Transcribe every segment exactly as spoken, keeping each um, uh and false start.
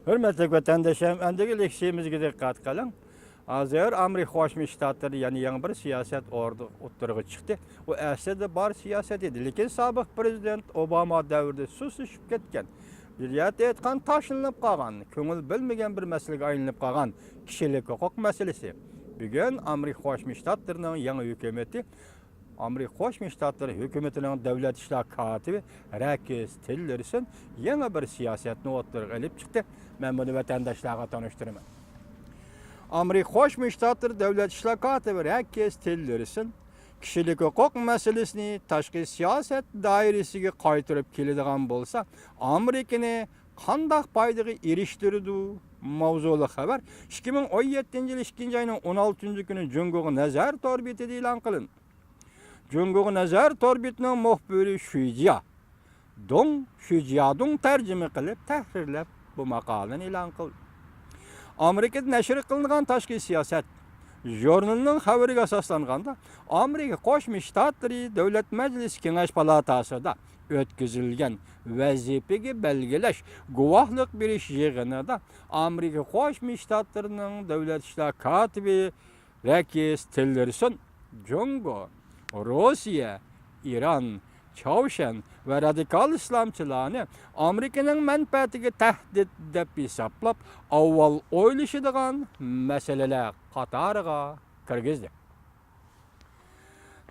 ھۆرمەتلىك ۋەتەنداشلىرىم، ئەمدىكى لېكسىيىمىزگە دىققەت قىلىڭ. ھازىر ئامېرىكا قوشما شتاتلىرىدا يەنە يېڭى بىر سىياسەت ئوردا-، ئوتتۇرىغا چىقتى. ئۇ ئەسلىدە بار سىياسەت ئىدى، لېكىن سابىق پىرېزىدېنت ئوباما دەۋرىدە سۇسلىشىپ كەتكەن، بىر يەردە ئېيتقان تاشلىنىپ قالغان، كۆڭۈل بۆلمىگەن بىر مەسىلىگە ئايلىنىپ قالغان كىشىلىك ھوقۇق مەسىلىسى بۈگۈن ئامېرىكا قوشما شتاتلىرىنىڭ يېڭى ھۆكۈمىتى، ئامېرىكا قوشما شتاتلىرى ھۆكۈمىتىنىڭ دۆلەت ئىشلار كاتىپى رەكس تىللېرسون يېڭى بىر سىياسەتنى ئوتتۇرىغا ئېلىپ چىقتى. مەن بۇنى ۋەتەنداشلارغا تونۇشتۇرىمەن. ئامېرىكا قوشما شتاتلىرى دۆلەت ئىشلار كاتىپى رەكس تىللېرسون كىشىلىك ھوقۇق مەسىلىسىنى تاشقى سىياسەت دائىرىسىگە قايتۇرۇپ كېلىدىغان بولسا، ئامېرىكىنى قانداق پايدىغا ئېرىشتۈرىدۇ؟ ماۋزۇلۇق خەۋەر ئىككى مىڭ ئون يەتتىنچى يىل ئىككىنچى ئاينىڭ ئون ئالتىنچى كۈنى جۇڭگوغا نەزەر تور بېتىدە ئېلان قىلىندى. جۇڭگوغا نەزەر تور بېتىنىڭ مۇخبىرى شۈيجيا دۇڭ، شۈيجيادۇڭ تەرجىمە قىلىپ، تەھرىرلەپ، بۇ ماقالىنى ئېلان قىلدى. ئامېرىكىدا نەشر قىلىنغان تاشقى سىياسەت ژۇرنىلىنىڭ خەۋىرىگە ئاساسلانغاندا، ئامېرىكا قوشما شتاتلىرى دۆلەت مەجلىسى كېڭەش پالاتاسىدا ئۆتكۈزۈلگەن ۋەزىپىگە بەلگىلەش، گۇۋاھلىق بېرىش يىغىنىدا ئامېرىكا قوشما شتاتلىرىنىڭ دۆلەت ئىشلار كاتىپى رەكس تىللېرسون جۇڭگو، روسىيە، ئىران، چاۋشيەن ۋە رادىكال ئىسلامچىلارنى ئامېرىكىنىڭ مەنپەئەتىگە تەھدىت دەپ ھېسابلاپ، ئاۋۋال ئويلىشىدىغان مەسىلىلەر قاتارىغا كىرگۈزدى.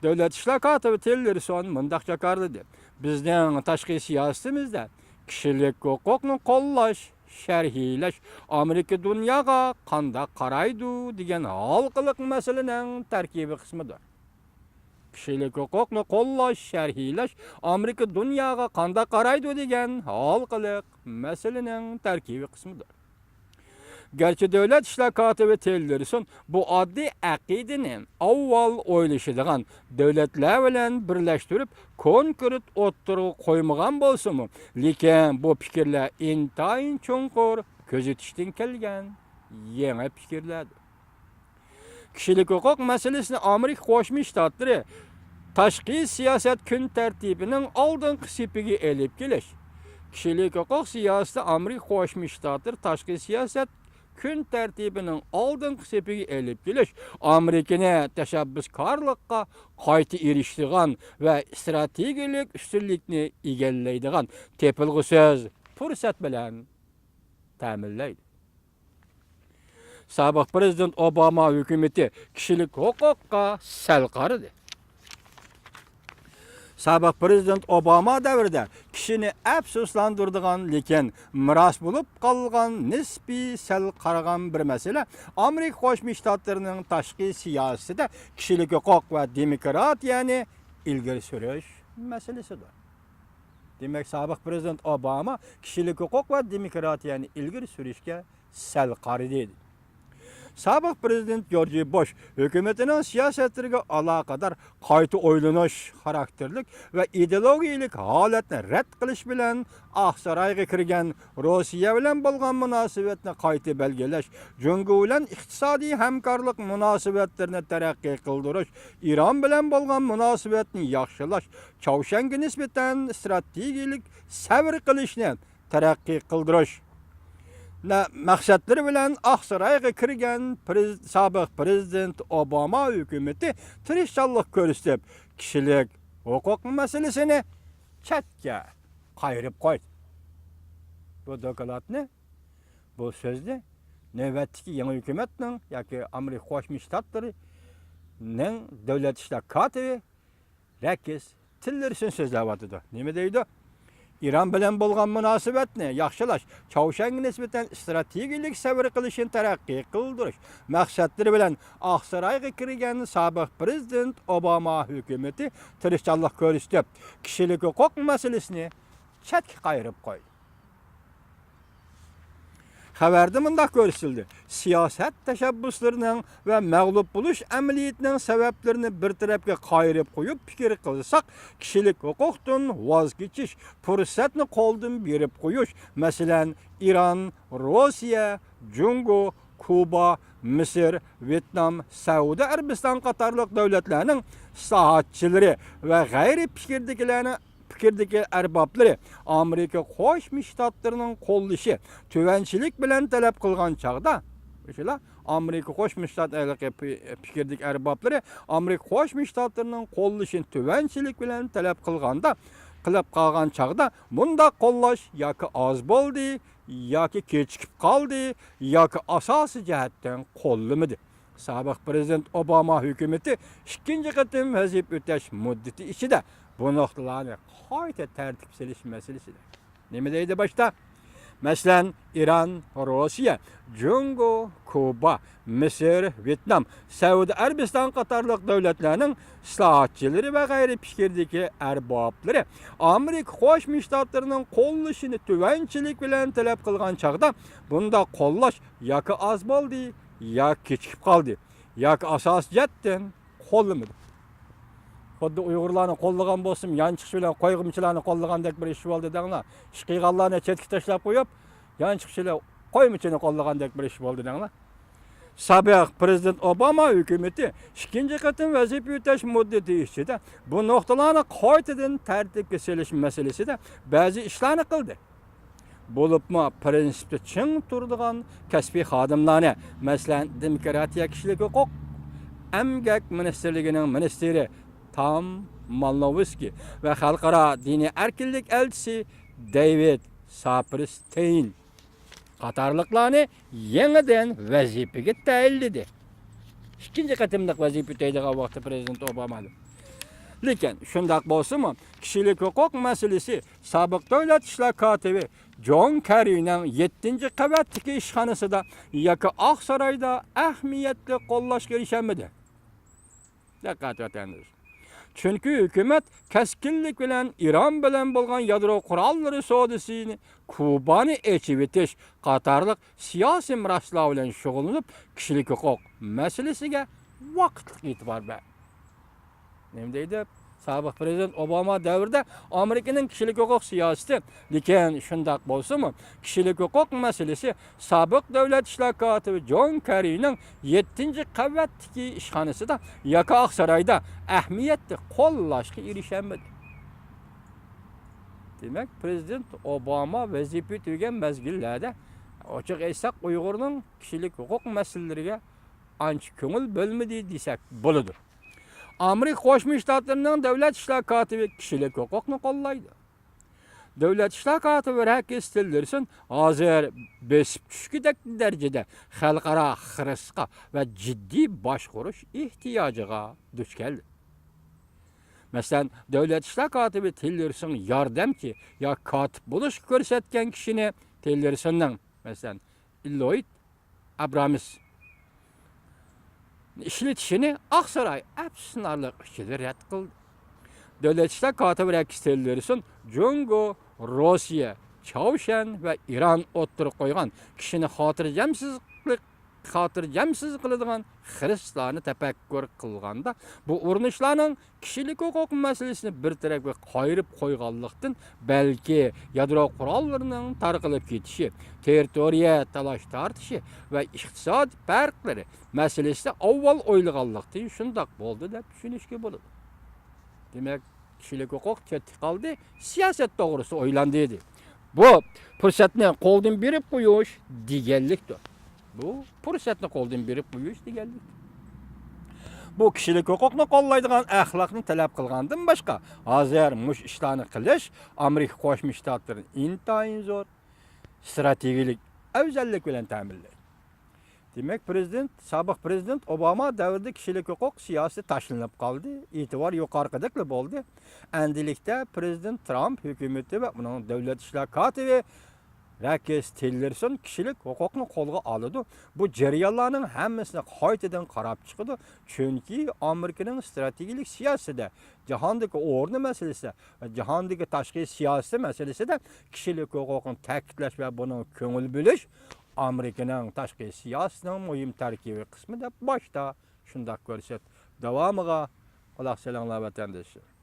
دۆلەت ئىشلار كاتىپى تىللېرسون مۇنداق جاكارلىدى: بىزنىڭ تاشقى سىياسىتىمىزدە كىشىلىك ھوقۇقنى قوللاش، شەرھلەش، ئامېرىكا دۇنياغا قانداق قارايدۇ دېگەن ھالقىلىق مەسىلىنىڭ تەركىبىي قىسمىدۇر. كىشىلىك ھوقۇقنى قوللاش، شەرھلەش، ئامېرىكا دۇنياغا قانداق قارايدۇ دېگەن ھالقىلىق مەسىلىنىڭ تەركىبىي قىسمىدۇر. گەرچە دۆلەت ئىشلار كاتىپى تىللېرسون بۇ ئاددىي ئەقىدىنى ئاۋۋال ئويلىشىدىغان دۆلەتلەر بىلەن بىرلەشتۈرۈپ كونكرېت ئوتتۇرىغا قويمىغان بولسىمۇ، لېكىن بۇ پىكىرلەر ئىنتايىن چوڭقۇر كۆزىتىشتىن كەلگەن يېڭى پىكىرلەردۇر. كىشىلىك ھوقۇق مەسىلىسىنى ئامېرىكا قوشما شتاتلىرى تاشقى سىياسەت كۈن تەرتىپىنىڭ ئالدىنقى سېپىگە ئېلىپ كېلىش. كىشىلىك ھوقۇق سىياسىتى ئامېرىكا قوشما شتاتلىرى تاشقى سىياسەت كۈن تەرتىپىنىڭ ئالدىنقى سېپىگە ئېلىپ كېلىش، ئامېرىكىنى تەشەببۇسكارلىققا قايتا ئېرىشىدىغان ۋە ئىستراتېگىيەلىك ئۈستۈنلۈكنى ئىگىلەيدىغان تېپىلغۇسىز پۇرسەت بىلەن تەمىنلەيدۇ. سابىق پىرېزىدېنت ئوباما ھۆكۈمىتى كىشىلىك ھوقۇققا سەل قارىدى. سابىق پىرېزىدېنت ئوباما دەۋرىدە كىشىنى ئەپسۇسلاندۇرىدىغان، لېكىن مىراس بولۇپ قالغان نىسپىي سەل قارىغان بىر مەسىلە ئامېرىكا قوشما شتاتلىرىنىڭ تاشقى سىياسىتىدە كىشىلىك ھوقۇق ۋە دېموكراتىيەنى ئىلگىرى سۈرۈش مەسىلىسىدۇر. دېمەك، سابىق پىرېزىدېنت ئوباما كىشىلىك ھوقۇق ۋە دېموكراتىيەنى ئىلگىرى سۈرۈشكە سەل قارىدى. سابىق پىرېزىدېنت جورج بۇش ھۆكۈمىتىنىڭ سىياسەتلىرىگە ئالاقىدار قايتا ئويلىنىش خاراكتېرلىك ۋە ئىدېئولوگىيەلىك ھالەتنى رەت قىلىش بىلەن ئاقسارايغا كىرگەن روسىيە بىلەن بولغان مۇناسىۋەتنى قايتا بەلگىلەش، جۇڭگو بىلەن ئىقتىسادىي ھەمكارلىق مۇناسىۋەتلىرىنى تەرەققىي قىلدۇرۇش، ئىران بىلەن بولغان مۇناسىۋەتنى ياخشىلاش، چاۋشيەنگە نىسبەتەن ئىستراتېگىيەلىك سەۋر قىلىشنى تەرەققىي قىلدۇرۇش نە-، مەقسەتلىرى بىلەن ئاقسارايغا كىرگەن پرېز-، سابىق پىرېزىدېنت ئوباما ھۆكۈمىتى تىرىشچانلىق كۆرسىتىپ، كىشىلىك ھوقۇق مەسىلىسىنى چەتكە قايرىپ قويدى. بۇ دوكلاتنى، بۇ سۆزنى نۆۋەتتىكى يېڭى ھۆكۈمەتنىڭ ياكى ئامېرىكا قوشما شتاتلىرىنىڭ دۆلەت ئىشلار كاتىپى رەكس تىللېرسون سۆزلەۋاتىدۇ. نېمە دەيدۇ؟ ئىران بىلەن بولغان مۇناسىۋەتنى ياخشىلاش، چاۋشيەنگە نىسبەتەن ئىستراتېگىيەلىك سەۋر قىلىشنى تەرەققىي قىلدۇرۇش مەقسەتلىرى بىلەن ئاقسارايغا كىرگەن سابىق پىرېزىدېنت ئوباما ھۆكۈمىتى تىرىشچانلىق كۆرسىتىپ، كىشىلىك ھوقۇق مەسىلىسىنى چەتكە قايرىپ قويدى. خەۋەردە مۇنداق كۆرسىتىلدى: سىياسەت تەشەببۇسلىرىنىڭ ۋە مەغلۇپ بولۇش ئەمەلىيىتىنىڭ سەۋەبلىرىنى بىر تەرەپكە قايرىپ قويۇپ پىكىر قىلساق، كىشىلىك ھوقۇقتىن ۋاز كېچىش، پۇرسەتنى قولدىن بېرىپ قويۇش، مەسىلەن، ئىران، روسىيە، جۇڭگو، كۇبا، مىسىر، ۋيېتنام، سەئۇدى ئەرەبىستان قاتارلىق دۆلەتلەرنىڭ ئىسلاھاتچىلىرى ۋە غەيرىي پىكىردىكىلەرنى پىكىردىكى ئەربابلىرى ئامېرىكا قوشما شتاتلىرىنىڭ قوللىشى تۆۋەنچىلىك بىلەن تەلەپ قىلغان چاغدا، شۇلار ئامېرىكا قوشما شتات ھېلىقى پى-، پىكىردىكى ئەربابلىرى ئامېرىكا قوشما شتاتلىرىنىڭ قوللىشىنى تۆۋەنچىلىك بىلەن تەلەپ قىلغاندا، قىلىپ قالغان چاغدا، بۇنداق قوللاش ياكى ئاز بولدى، ياكى كېچىكىپ قالدى، ياكى ئاساسىي جەھەتتىن قوللىمىدى. سابىق پىرېزىدېنت ئوباما ھۆكۈمىتى ئىككىنچى قېتىم ۋەزىپە ئۆتەش مۇددىتى ئىچىدە بۇ نۇقتىلارنى قايتا تەرتىپكە سېلىش مەسىلىسىدە. نېمە دەيدۇ باشتا؟ مەسىلەن، ئىران، روسىيە، جۇڭگو، كۇبا، مىسىر، ۋيېتنام، سەئۇدى ئەرەبىستان قاتارلىق دۆلەتلەرنىڭ ئىسلاھاتچىلىرى ۋە غەيرىي پىكىردىكى ئەربابلىرى ئامېرىكا قوشما شتاتلىرىنىڭ قوللىشىنى تۆۋەنچىلىك بىلەن تەلەپ قىلغان چاغدا، بۇنداق قوللاش ياكى ئاز بولدى، ياكى كېچىكىپ قالدى، ياكى ئاساسىي جەھەتتىن قوللىمىدى. خۇددى ئۇيغۇرلارنى قوللىغان بولسىمۇ، يانچۇقچە بىلەن قويغىمچىلارنى قوللىغاندەك بىر ئىش بولدى دەڭلار. ئىش قىلغانلارنى چەتكە تاشلاپ قويۇپ، يانچۇقچە بىلەن قويمىچىنى قوللىغاندەك بىر ئىش بولدى دەڭلار. سابىق پىرېزىدېنت ئوباما ھۆكۈمىتى ئىككىنچى قېتىم ۋەزىپە ئۆتەش مۇددىتى ئىچىدە بۇ نۇقتىلارنى قايتىدىن تەرتىپكە سېلىش مەسىلىسىدە بەزى ئىشلارنى قىلدى. بولۇپمۇ پىرىنسىپتا چىڭ تۇرىدىغان كەسپىي خادىملارنى، مەسىلەن، دېموكراتىيە، كىشىلىك ھوقۇق، ئەمگەك مىنىستىرلىكىنىڭ مىنىستىرى تام مالنوۋسكىي ۋە خەلقئارا دىنىي ئەركىنلىك ئەلچىسى دېۋىد ساپرىستېين قاتارلىقلارنى يېڭىدىن ۋەزىپىگە تەيىنلىدى. ئىككىنچى قېتىملىق ۋەزىپە ئۆتەيدىغان ۋاقتى پىرېزىدېنت ئوبامادىن. لېكىن شۇنداق بولسىمۇ، كىشىلىك ھوقۇق مەسىلىسى سابىق دۆلەت ئىشلار كاتىپى جون كەررىنىڭ يەتتىنچى قەۋەتتىكى ئىشخانىسىدا ياكى ئاقسارايدا ئەھمىيەتلىك قوللاشقا ئېرىشەلمىدى. دىققەت ۋەتەندىشى. چۈنكى ھۆكۈمەت كەسكىنلىك بىلەن ئىران بىلەن بولغان يادرو قوراللىرى سودىسىنى، كۇبانى ئېچىۋېتىش قاتارلىق سىياسىي مىراسلار بىلەن شۇغۇللىنىپ، كىشىلىك ھوقۇق مەسىلىسىگە ۋاقىتلىق ئېتىبار بەردى. نېمە دەيدۇ؟ سابىق پىرېزىدېنت ئوباما دەۋرىدە ئامېرىكىنىڭ كىشىلىك ھوقۇق سىياسىتى، لېكىن شۇنداق بولسىمۇ، كىشىلىك ھوقۇق مەسىلىسى سابىق دۆلەت ئىشلار كاتىپى جون كەررىنىڭ يەتتىنچى قەۋەتتىكى ئىشخانىسىدا ياكى ئاقسارايدا ئەھمىيەتلىك قوللاشقا ئېرىشەلمىدى. دېمەك، پىرېزىدېنت ئوباما ۋەزىپە تۈگىگەن مەزگىللەردە، ئوچۇق ئېيتساق، ئۇيغۇرنىڭ كىشىلىك ھوقۇق مەسىلىلىرىگە ئانچە كۆڭۈل بۆلمىدى دېسەك بولىدۇ. ئامېرىكا قوشما شتاتلىرىنىڭ دۆلەت ئىشلار كاتىپى كىشىلىك ھوقۇقنى قوللايدۇ. دۆلەت ئىشلار كاتىپى رەكس تىللېرسون ھازىر بېسىپ چۈشكۈدەك دەرىجىدە خەلقئارا خىرىسقا ۋە جىددىي باشقۇرۇش ئېھتىياجىغا دۇچ كەلدى. مەسىلەن، دۆلەت ئىشلار كاتىپى تىللېرسون ياردەمچى يا كاتىپ بولۇشقا كۆرسەتكەن كىشىنى تىللېرسوننىڭ، مەسىلەن، لويد ئابرامس ئىشلىتىشىنى ئاقساراي ئەپسۇسلىنارلىق ئىچىدە رەت قىلدى. دۆلەت ئىشلار كاتىپى رەكس تىللېرسون جۇڭگو، روسىيە، چاۋشيەن ۋە ئىران ئوتتۇرىغا قويغان كىشىنى خاتىرجەمسىز، خاتىرجەمسىز قىلىدىغان خىرىسلارنى تەپەككۇر قىلغاندا، بۇ ئۇرۇنۇشلارنىڭ كىشىلىك ھوقۇق مەسىلىسىنى بىر تەرەپكە قايرىپ قويغانلىقتىن، بەلكى يادرو قوراللىرىنىڭ تارقىلىپ كېتىشى، تېررىتورىيە تالاش-تارتىشى ۋە ئىقتىسادىي پەرقلىرى مەسىلىسىدە ئاۋۋال ئويلىغانلىقتىن شۇنداق بولدى دەپ چۈشىنىشكە بولىدۇ. دېمەك، كىشىلىك ھوقۇق چەتتە قالدى، سىياسەت توغرىسىدا ئويلاندى دېدى. بۇ پۇرسەتنى قولدىن بېرىپ قويۇش دېگەنلىكتۇر. بۇ پۇرسەتنى قولدىن بېرىپ قويۇش دېگەنلىكتۇر. بۇ كىشىلىك ھوقۇقنى قوللايدىغان ئەخلاقنى تەلەپ قىلغاندىن باشقا، ھازىر مۇشۇ ئىشلارنى قىلىش ئامېرىكا قوشما شتاتلىرىنى ئىنتايىن زور ستراتېگىيەلىك ئەۋزەللىك بىلەن تەمىنلەيدۇ. دېمەك، پىرېزىدېنت، سابىق پىرېزىدېنت ئوباما دەۋرىدە كىشىلىك ھوقۇق سىياسىتى تاشلىنىپ قالدى، ئېتىبار يۇقىرىقىدەكلا بولدى. ئەمدىلىكتە پىرېزىدېنت ترامپ ھۆكۈمىتى ۋە ئۇنىڭ دۆلەت ئىشلار كاتىپى رەكس تىللېرسون كىشىلىك ھوقۇقنى قولغا ئالىدۇ. بۇ جەريانلارنىڭ ھەممىسىنى قايتىدىن قاراپ چىقىدۇ. چۈنكى ئامېرىكىنىڭ ستراتېگىيەلىك سىياسىتىدە، جاھاندىكى ئورنى مەسىلىسىدە ۋە جاھاندىكى تاشقى سىياسىتى مەسىلىسىدە كىشىلىك ھوقۇقنى تەكىتلەش ۋە بۇنىڭغا كۆڭۈل بۆلۈش ئامېرىكىنىڭ تاشقى سىياسىتىنىڭ مۇھىم تەركىبىي قىسمى دەپ باشتا شۇنداق كۆرسەتتى. داۋامىغا قۇلاق سېلىڭلار، ۋەتەنداشلار.